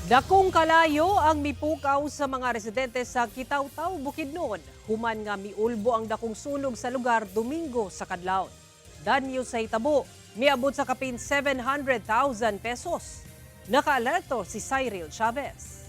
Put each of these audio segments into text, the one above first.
Dakong kalayo ang mipukaw sa mga residente sa Kitaotao, Bukidnon. Human nga miulbo ang dakong sunog sa lugar Domingo sa kadlawon. Danyo sa hitabo, miabot sa kapin 700,000 pesos. Nakaalerto si Cyril Chavez.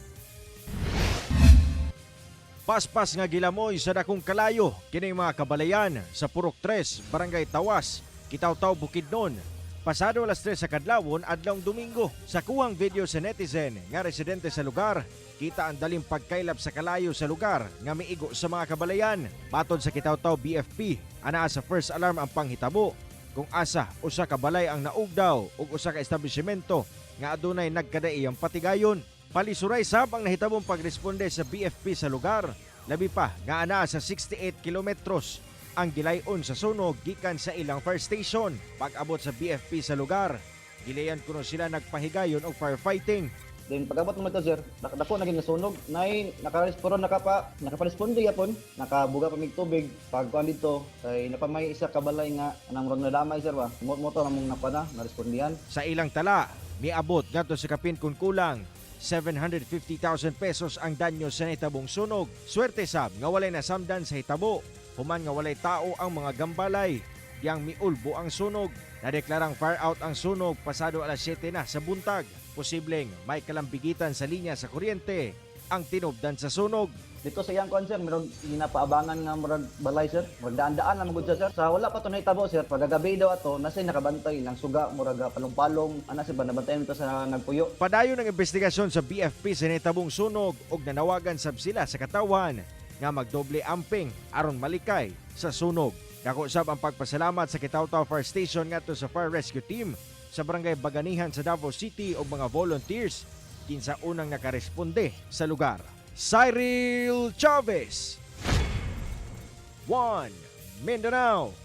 Paspas nga gilamoy sa dakong kalayo kining mga kabalayan sa Purok 3, Barangay Tawas, Kitaotao, Bukidnon. Pasado alas 3 sa kadlawon adlawng Domingo. Sa kuhang video sa netizen nga residente sa lugar, kita ang daling pagkaylap sa kalayo sa lugar nga miigo sa mga kabalayan. Matod sa Kitaotao BFP, anaa sa first alarm ang panghitabo kung asa usa ka balay ang naugdaw ug usa ka establishmento nga adunay nagkadaiyang patigayon. Palisuray sab ang nahitabong pagresponde sa BFP sa lugar. Labi pa nga anaa sa 68 kilometros ang gilayon sa sunog gikan sa ilang fire station. Pag-abot sa BFP sa lugar, gilayan kuno sila nagpahigayon og firefighting. Then pag-abot naman to, sir, dako naging nasunog, nay nakarespondo nakaparesponde yapon, nakabuga pa mig tubig pag kuan dito kay napamay isa ka balay nga anang murag nadamay, sir, ba. Moto na mong napana narespondihan. Sa ilang tala, miabot ngadto sa kapin kung kulang 750,000 pesos ang danyo sa nahitabong sunog. Swerte sab nga walay nasamdan sa hitabo. Human nga walay tao ang mga gambalay. Diyang miulbo ang sunog. Nadeklarang fire out ang sunog pasado alas 7 na sa buntag. Posibleng may kalambigitan sa linya sa kuryente ang tinubdan sa sunog. Dito sa iyang kuan, sir, meron ginapaabangan nga murag balay, sir. Murag daan-daan na magud siya, sir. Sa wala pa to nahitabo, sir, pagagabi daw ato nasa nakabantay lang suga, murag palong-palong ana sir ba, nabantayan dito sa nagpuyo. Padayon ang investigasyon sa BFP sa nahitabong sunog ug nanawagan sab sila sa katawhan nga magdoble amping aron malikay sa sunog. Dako sab ang pagpasalamat sa Kitaotao Fire Station ngadto sa Fire Rescue Team sa Barangay Baganihan sa Davao City ug mga volunteers kinsa unang nakaresponde sa lugar. Cyril Chavez, 1 Mindanao.